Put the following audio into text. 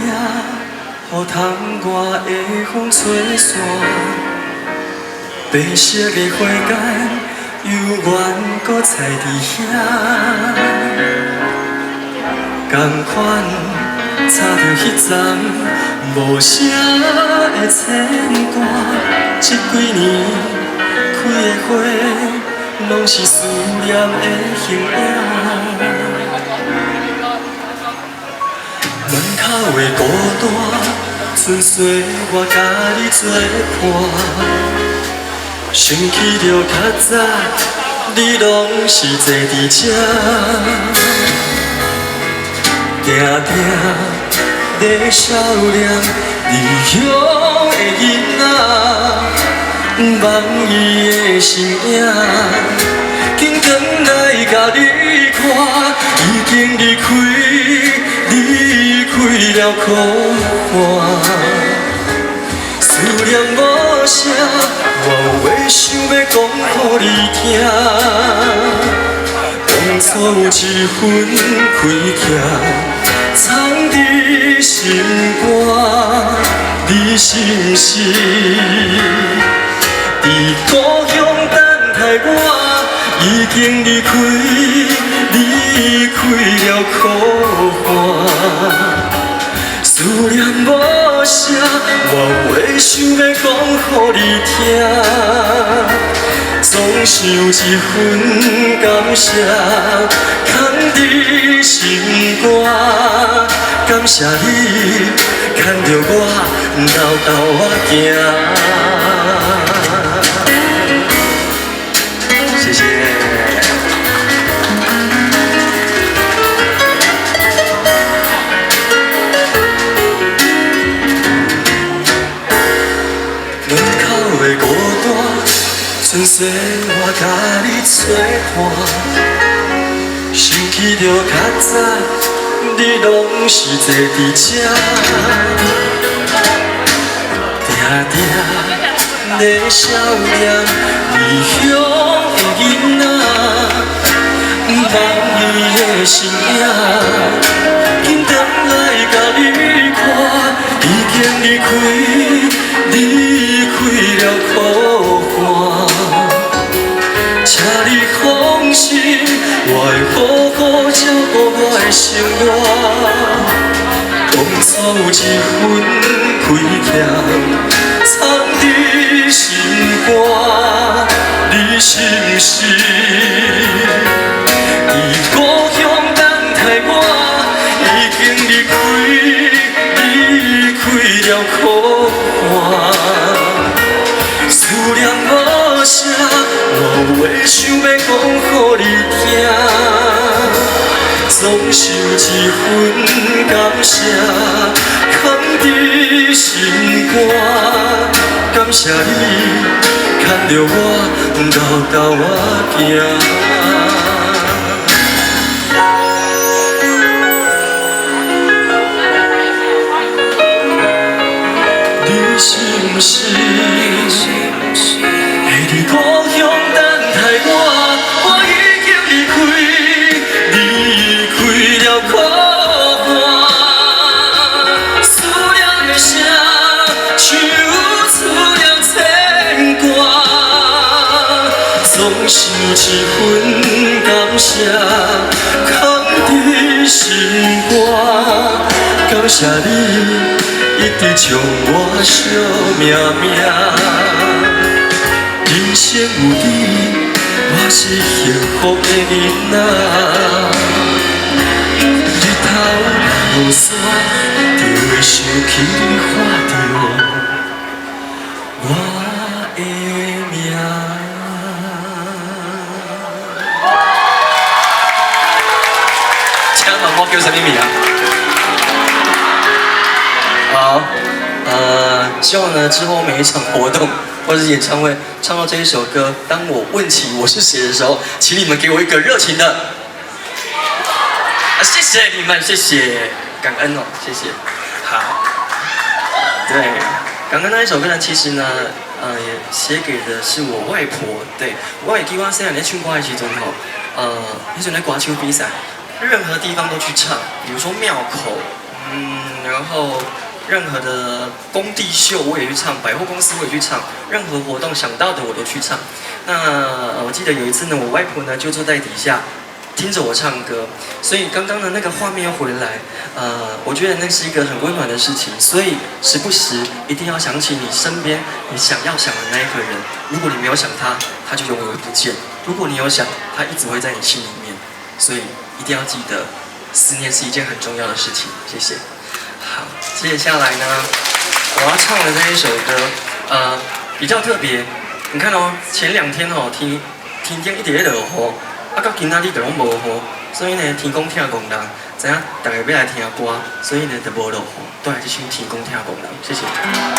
影，予窗外的風吹散。白色的花繭，猶原閣在佇遐。仝款插著彼層無聲的牽掛，這幾年開的花，攏是思念的形影。門口的孤單，剩歲我佮你作伴。想起著較早，你攏是坐佇這，定定咧少年離鄉的囡仔，望伊的身影，緊轉來共你看，已經離開，離開了苦寒。思念無聲，我有話想欲講予你聽。當初有一份虧欠，藏佇心肝，你是毋是佇故鄉等待我？已經離開，離開了苦寒。思念無聲，我有話想欲講予你聽。總是有一份感謝，藏佇心肝。感謝你牽著我流斗仔行。謝謝。門口的孤單，剩歲我佮你作伴。想起著較早，你攏是坐佇這，定定咧少年離鄉的囡仔，望伊的身影，緊轉來共你看，已經離開，離開了苦寒。請你放心，我會好好照顧我的生活。當初有一份虧欠，藏佇心肝，你是毋是佇故鄉等待我？已經離開，離開了苦寒。思念無聲，我有話想欲講予你聽。總是有一份感謝，藏佇心肝。感謝你牽著我流斗仔行。你是毋是會佇故鄉等待我？我已經離開，離開了苦寒。思念的聲，像思念牽掛。總是有一份感謝，藏佇心肝。感謝你一直將我惜命命。人生有你，我是幸福的囡仔。日頭落山，就會想起你喊著我的名。請問我叫什麼名啊？好，希望呢之後每一場活動或者是演唱會唱到這一首歌，當我問起我是誰的時候，請你們給我一個熱情的，啊，謝謝你們，謝謝，感恩哦，謝謝。好，對，剛剛那一首歌呢，其實呢，也寫給的是我外婆。對，我會記我細漢咧唱歌的時陣吼，彼陣咧歌手比賽，任何地方都去唱，比如說廟口，然後任何的工地秀我也去唱，百貨公司我也去唱，任何活動想到的我都去唱。那我記得有一次呢，我外婆呢就坐在底下聽着我唱歌，所以剛剛的那個畫面又回來，我覺得那是一個很溫暖的事情。所以時不時一定要想起你身邊你想要想的那一個人，如果你沒有想他，他就永遠會不見；如果你有想，他一直會在你心裡面。所以一定要記得，思念是一件很重要的事情。謝謝。好，接下來呢，我要唱的這一首歌，比較特別。你看哦，前兩天哦，天天頂一直咧落雨，啊，到今仔日就攏無雨，所以呢，天公疼戇人，知影大家欲來聽歌，所以呢就無落雨，帶來這首《天公疼戇人》。謝謝。